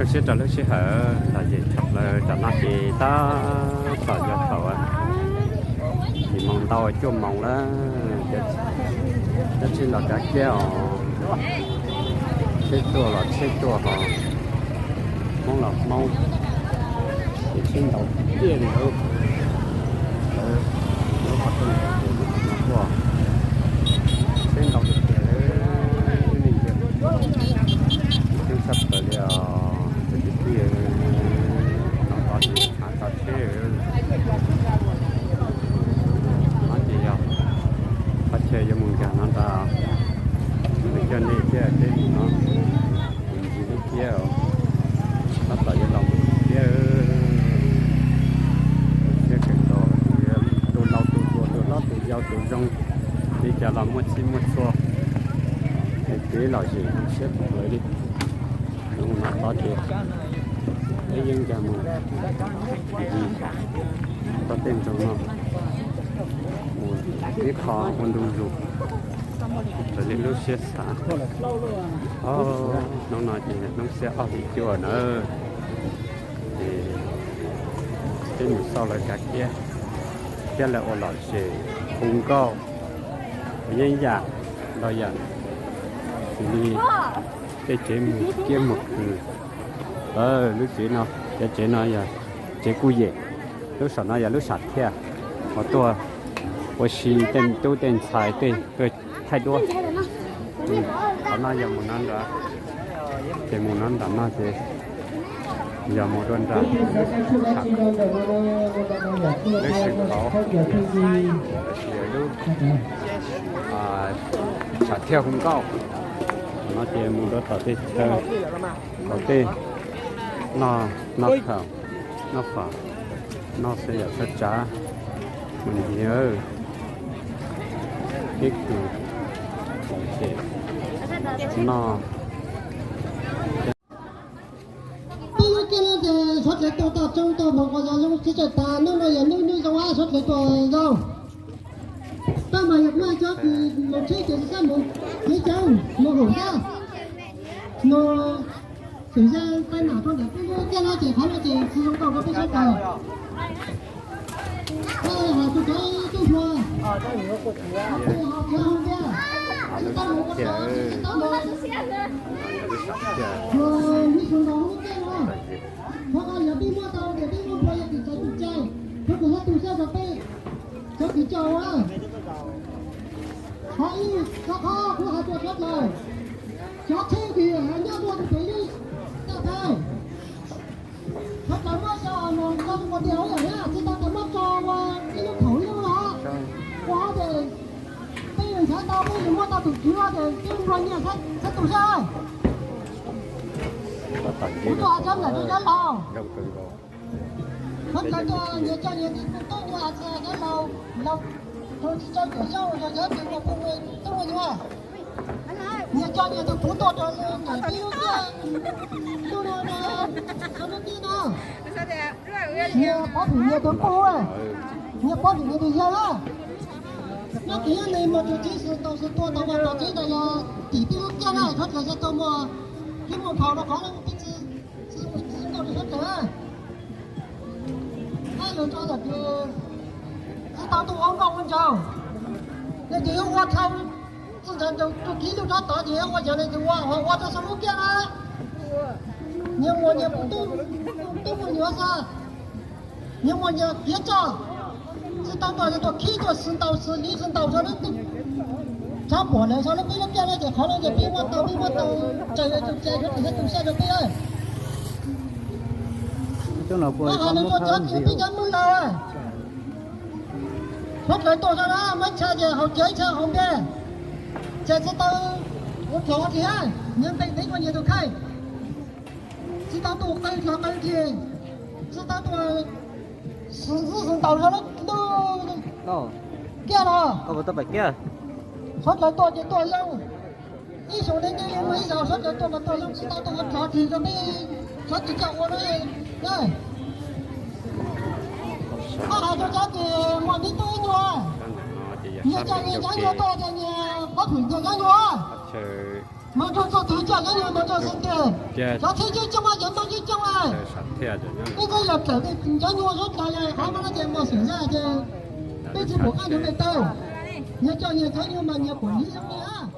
Siab rau lub sij hawm lom zem tshaj plaws tam no ces tab tom yog thaum yim moos ntau cuaj moos lawm, cov tsheb los kav kiab os, tsheb tuaj los tsheb tuaj hos, Hmoob los Hmoob, ces tsheb ntau tiag li lawm. Lub qhov rooj ces lub qhov no tuaj, tsheb ntau tiag tiag li, ib neeg ntiag, coob tshaj plaws li os. Cov kwv tij, no tod ces tsheb, no ces yog qhov chaw yuav mus nkag no ntag, coj nej thiab peb mus no, mus ncig lub kiab os, tab tom yuav los mus thiab. Siab kawg nkaus, tus laus tus hluas, tus hlob tus yau, tus zoo, li cas los muaj txhij muaj txhua, es kev lom zem zoo siab kawg nkaus li. Mus no tod ces peb yeej nkag mus ncig tau tej nroog no, mus ib qho ua ntu zus raws li lub siab xav. Hnub no ces hnub xiab ob hlis cuaj nawb, ces peb mus xauj lawv kav kiab thiab lawv ua lom zem hu nkauj, yeeb yam ntau yam, xws li tej tsev mus kiab mus khw. Lub tsev no, cov tsev no yog tsev kuj yem, lub saum no yog lub sam thiaj, uas tuaj ua si tej tub tej ntxhais tej tuaj thaij duab. Qhov no yog mus no nrad, ces mus no nram no ces yog mus dua nram lub sam, lub sam qauv, lub sam thiaj hu nkauj. Qhov no ces mus dua tom tej chaw, tom tej noj, noj khaum, noj fam, noj xav yam xav tsav, mus ncig kev kws, ces noj. Peb lub kiab no ces sawv daws tau tau tsoo tau hmoov kom zoo sib txawm tas, hnub no yog hnub hnub zoo ab sawv daws tau zoo. Peb mas yog kuv cov kws mus tsheb ces sab mus kev coob mus hauv xab, mus xwm zaj tai nam rau ntawm peb lub kiab no ces qhov no ces tsis zoo nkauj rau peb sawv daws. Hais tus cov tub hluas, hais tias, tsis tau mus, tsis tau mus, mus ib xyoo nkaus lub kiab no. Qhov no yog peb muab tau ces peb muab nplua yog tim txawv tim cai, rau tus thiab tus xyaj rau peb cov kws coj ua. Qhov ib, qhov kuv hais rau sawv daws, cov tsheb kws nyob rau tus pem lub toj thawj, sawv daws muab xyaum mus rau tus pem tias hauv yam thiab tsis tau tas muab tso ua ib lub khaum ib lub no, ua ces peb yuav nrhiav tau peb yuav muab tau tus tswv ces peb nplua nyiaj sab tus xwb. Kuv tuaj hais cov ntawm rau cov laus, sawv daws tuaj nyias coj nyias tus tub nyias hais tias cov laus, laus tsis tau cawm xyoob yog cov kws muaj phooj ywg tub ua nyuag, nyias coj nyias tus tub tuaj rau ntawm peb lub kiab, lub no, lub kiab no. Nyias pov hwm nyias tus tub, nyias pov hwm nyias tus yawg na. Nyob tim neb mus rau tsev xwm tau xwm tua tau mas tom tsev ntawd yog tim peb lub kiab na, sawv daws tau mus, peb mus phau rau qhov no peb tsis, tsis mus tsis tau rau sawv daws. Hais lus rau yam tias tsis tau tuaj ua nkauj ua nraug, nej ces yuav ua dhau txij ntawd rau kib lub rov tod ces yuav ua yog nej tus ua ho ua rau xyoo lub kiab na. Nyias muaj nyias tub, tub muaj nyuam xwb, nyias muaj nyias kev coj, tsis tau tuaj tuaj khib tuaj xwm ntaus xwm liv xwm ntaus rau lub, tshav puam lawm rau lub peb lub kiab no ces qhov no ces peb muab tau, peb muab tau, tsaws tus cai rau tus thiab tus xyaj rau peb. Hais lus rau cov kws peb cov Hmoob Lauj, sawv daws tuaj rau na, muab chaw ces haus cawv chaw haus npias, ces tsis tau ua dlov dlig, nyias npe ntev ua nyias tus kheej, tsis tau tuaj qw dlov qw dlig, tsis tau tuaj xwm ntxwv xwm ntaus rau lub kiab no. Sawv daws tuaj ces tuaj zoo, ib xyoos ne nyob ib zaug, sawv daws tuaj mas tuaj zoo, tsis tau tuaj ua dlov dlig rau peb cov kws coj ua no. Koj hais rau cov kws muaj me tub me nyuam, nyias coj nyias cov nyuag tuaj ces nyias pov hwm nyias cov nyuag, mas rau txog twg coj cov nyuag mus rau xwm tiag. Cov txheeb txheeb coj mas cov ntoo Peb koj yog tawm peb cov nyuag zaub tas li qhov no ces muaj xyem zaj ces peb tsis pom qab nrog nej tau. Nyias coj nyias cov nyuag mas nyias pom nyias zoo li.